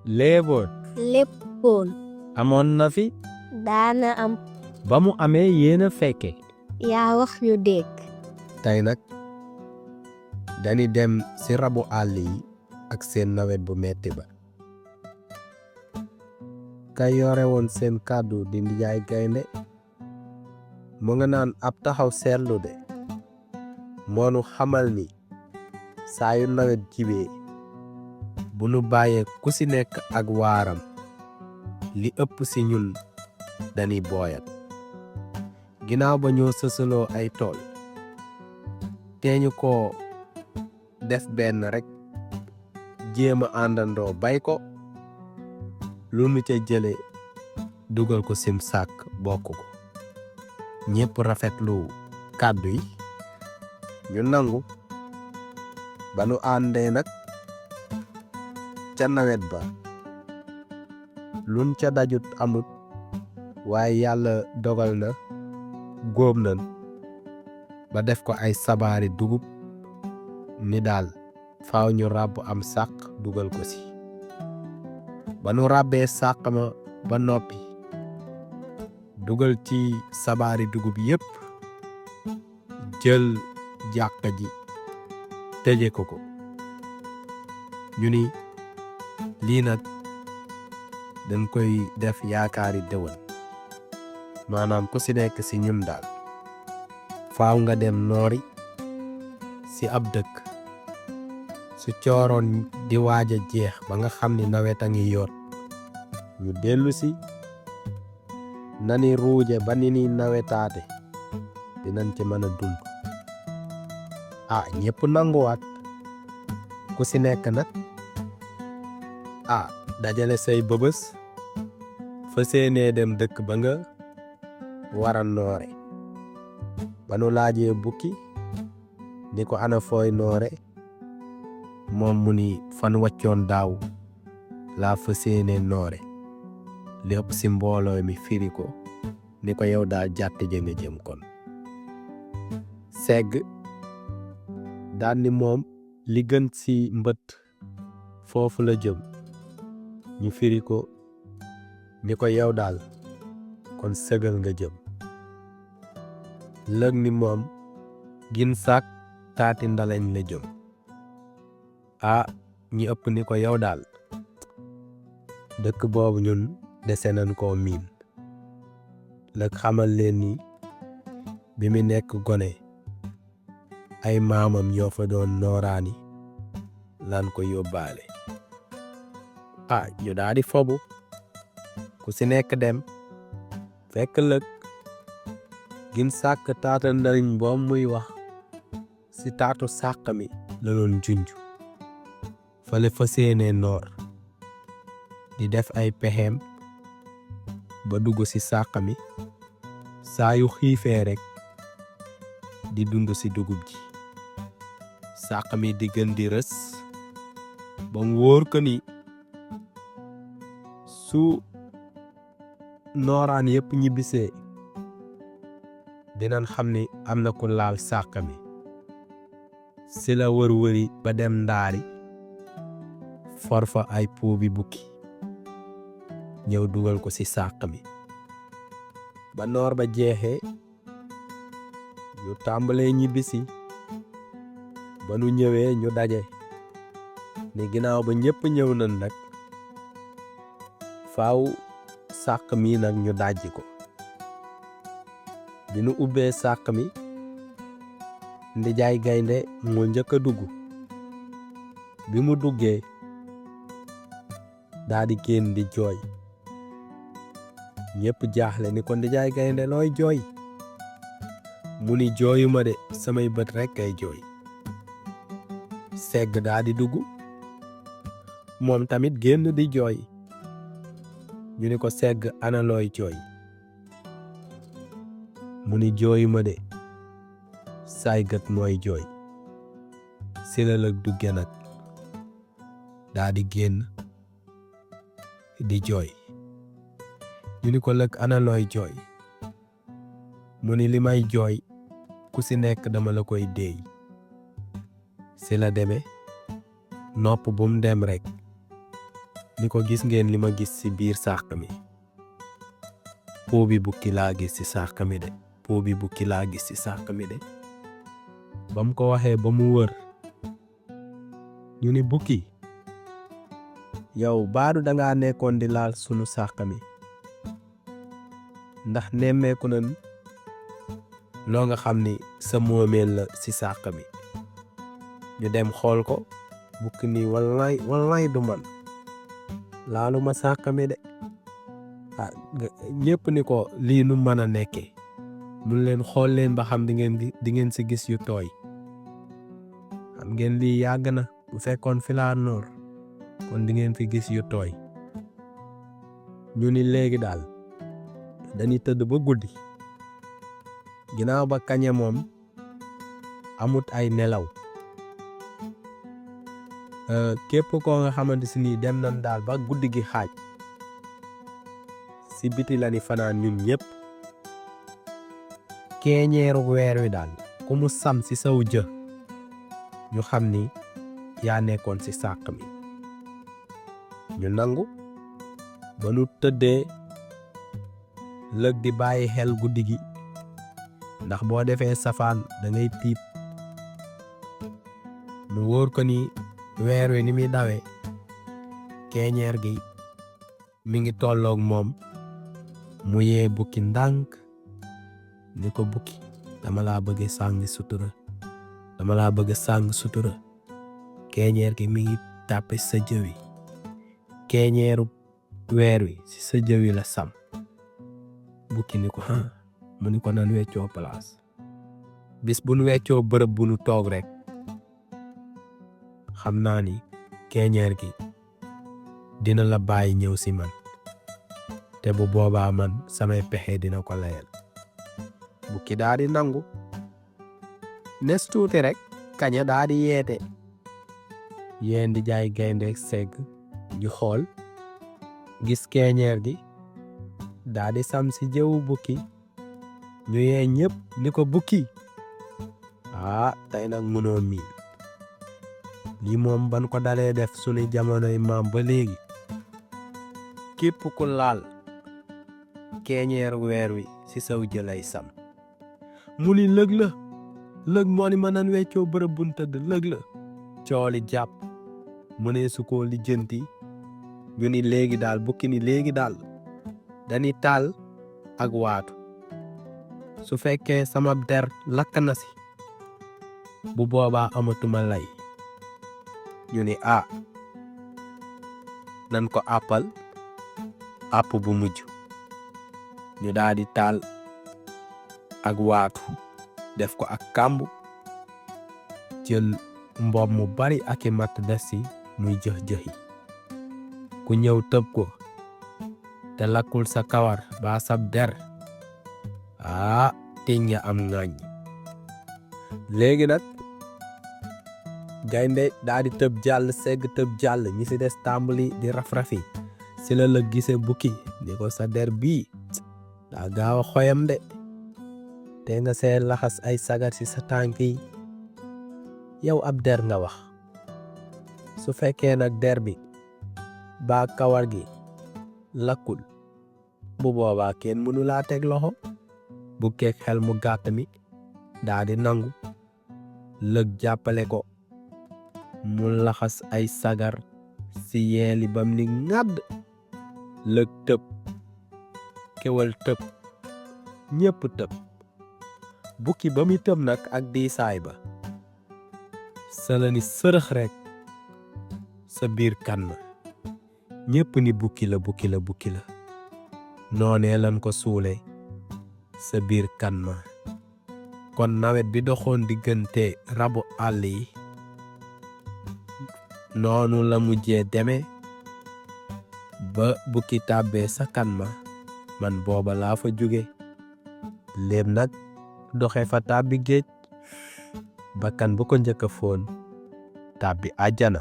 léeboon léppoon amoon na fi daana am ba mu amee yéen a fekke yaa wax ñu dégg tey nag dañuy dem ci rabu àll yi ak seen nawet bu metti ba kay yore woon seen kàddu di Ndiaye Gaynde mu nga naan ab taxaw seetlu de moonu xamal ni saa yu nawet jibee bu nu bàyyee ku ci nekk ak waaram li ëpp ci ñun dañuy booyat ginnaaw ba ñoo sësaloo ay tool teeñu ko def benn rekk jéem a àndandoo bay ko lu nu ca jële dugal ko sim sàkk bokk ko ñépp rafetlu kàddu yi ñu nangu ba nu àndee nag ca nawet ba luñ ca dajut amut waaye yàlla dogal na góob nan ba def ko ay sabaari dugub ni daal faaw ñu ràbb am sàq dugal ko ci ba nu ràbbee sàq ma ba noppi dugal ci sabaari dugub yépp jël jàkka ji tëje ko ñu ni lii nag dañ koy def yaakaari déwén maanaam ku ci nekk ci ñun daal faaw nga dem noori ci ab dëkk su cooroon di waaj a jeex ba nga xam ni nawet a ngi yoot ñu dellu si nani ruuje ba ni ni nawetaate dinañ ci mën a dund ñépp nanguwaat ku ci nekk nag dajale say bëbës fa seenee dem dëkk ba nga wara noore ba nu laajee bukki ni ko ana fooy noore moom mu ni fan wàccoon daaw laa fa seenee noore lépp ci mbooloo mi firi ko ni ko yow daal jàtte ja nga jëm kon segg daan ni moom li gën ci mbët foofu la jëm ñu firi ko ni ko yow daal kon sëgal nga jëm lëg ni moom gin sàkk taati ndaleñ la jëm ñi ëpp ni ko yow daal dëkk boobu ñun dese nañ koo miin lëg xamal leen ni bi mu nekk gone ay maamam ñoo fa doon nooraani lan ko yóbbaale ñu daal di fobu ku ci nekk dem fekk lëg gin sàkk taata ndariñ boom muy wax ci taatu sàq mi la doon junj fale fa seenee noor di def ay pexeem ba dugg ci sàq mi saa yu xiifee rekk di dund ci dugub ji sàq mi di gën di rës ba mu wóor ko ni su nooraan yépp ñibbisee dinañ xam ni am na ku laal sàq mi ci la wër-wëri ba dem ndaari for fa ay puubi bukki ñëw dugal ko ci sàq mi ba noor ba jeexee ñu tàmbalee ñibbisi ba nu ñëwee ñu daje ni ginnaaw ba ñépp ñëw nañ nag faaw sàq mi nag ñu dajji ko bi nu ubbee sàq mi Ndiaye Gaynde moo njëkk a dugg bi mu duggee daa di génn di jooy ñépp jaaxle ni ko Ndiaye Gaynde looy jooy mu ni jooyuma de samay bët rekk ay jooy segg daa di dugg moom tamit génn di jooy ñu ni ko segg ana looy jooy mu ni jooyuma de saay gët mooy jooy si la lëg dugge nag daa di génn di jooy ñu ni ko lëg ana looy jooy mu ni li may jooy ku ci nekk dama la koy déey si la deme nopp bu mu dem rekk ni ko gis ngeen li ma gis ci biir sàq mi po bi bukki laa gis ci sàq mi de po bi bukki laa gis ci sàq mi de ba mu ko waxee ba mu wër ñu ni bukki yow baadu dangaa nekkoon di laal sunu sàq mi ndax nemmeeku nan loo nga xam ni sa moomeel la ci sàq mi ñu dem xool ko bukki ni wallaay du man laalu ma sàq mi de ñépp ni ko lii nu mën a nekkee mun leen xool leen ba xam di ngeen ci gis yu tooy xam ngeen lii yàgg na bu fekkoon filaar noor kon di ngeen fi gis yu tooy ñu ni léegi daal dañuy tëdd ba guddi ginnaaw ba kañe moom amut ay nelaw képp koo nga xamante si nii dem nañ daal ba guddi gi xaaj si biti la ni fanaan ñun ñëpp keeñeeru weer wi daal ku mu sam si saw jë ñu xam ni yaa nekkoon si sàq mi ñu nangu ba nu tëddee lëg di bàyyi xel guddi gi ndax boo defee safaan da ngay tiit mu wóor ko ni weer wi ni muy dawee keeñeer gi mi ngi tolloog moom mu yee bukki ndànk ni ko bukki dama laa bëgg sàng sutura keeñeer gi mi ngi tàppe sa jëwi keeñeeru weer wi ci sa jëwi la sam bukki ni ko mu ni ko nan weccoo place bis bu nu weccoo bërëb bu nu toog rek xam naa ni keeñeer gi dina la bàyyi ñëw si man te bu boobaa man samay pexe dina ko layal bukki daa di nangu nes tuuti rek kaña daa di yeete yéen di jaay gaynde segg ñu xool gis keeñeer gi daa di sam si jëwu bukki ñu yee ñëpp ni ko bukki tey nag mënoo miin lii moom ban ko dalee def sunu jamonoy maam ba léegi képp ku laal keeñeer weer wi ci saw jëlay sam mu ni lëg moo ni ma nan weccoo bërëb buñ tëdd lëg la cooli jàpp mu ne su ko lijjanti ñu ni léegi daal bukki ni léegi daal dañuy taal ak waatu su fekkee sama der lakk na si bu boobaa amatuma lay ñu ni nan ko àppal àpp bu mujj ñu daal di taal ak waatu def ko ak kàmb jël mboom mu bari ak i matt des si muy jëx-jëxi ku ñëw tëb ko te lakkul sa kawar ba sab der tiñ nga am ŋaañ léegi nag gaynde daa di tëb jàll segg tëb jàll ñi si des tàmbali di raf-rafi si la la gise bukki ni ko sa der bii daa gaaw a xoyam de te nga see laxas ay sagar si sa tànk yi yow ab der nga wax su fekkee nag der bi baa kawar gi lakkul bu boobaa kenn mënu laa teg loxo bukkeek xel mu gàtt mi daa di nangu lëg jàppale ko mu laxas ay sagar si yeeli bam ni ŋàdd lëg tëb kewal tëb ñépp tëb bukki ba muy tëb nag ak diisaay ba sala ni sërëx rekk sa biir kan ma ñépp ni bukki la noonee lan ko suule sa biir kan ma kon nawet bi doxoon diggante rabu àll yi noonu la mujjee deme ba bukki tàbbee sa kan ma man booba laa fa jóge léeb nag doxe fa tàbbi géej bakkan bu ko njëkk a foon tàbbi àjjana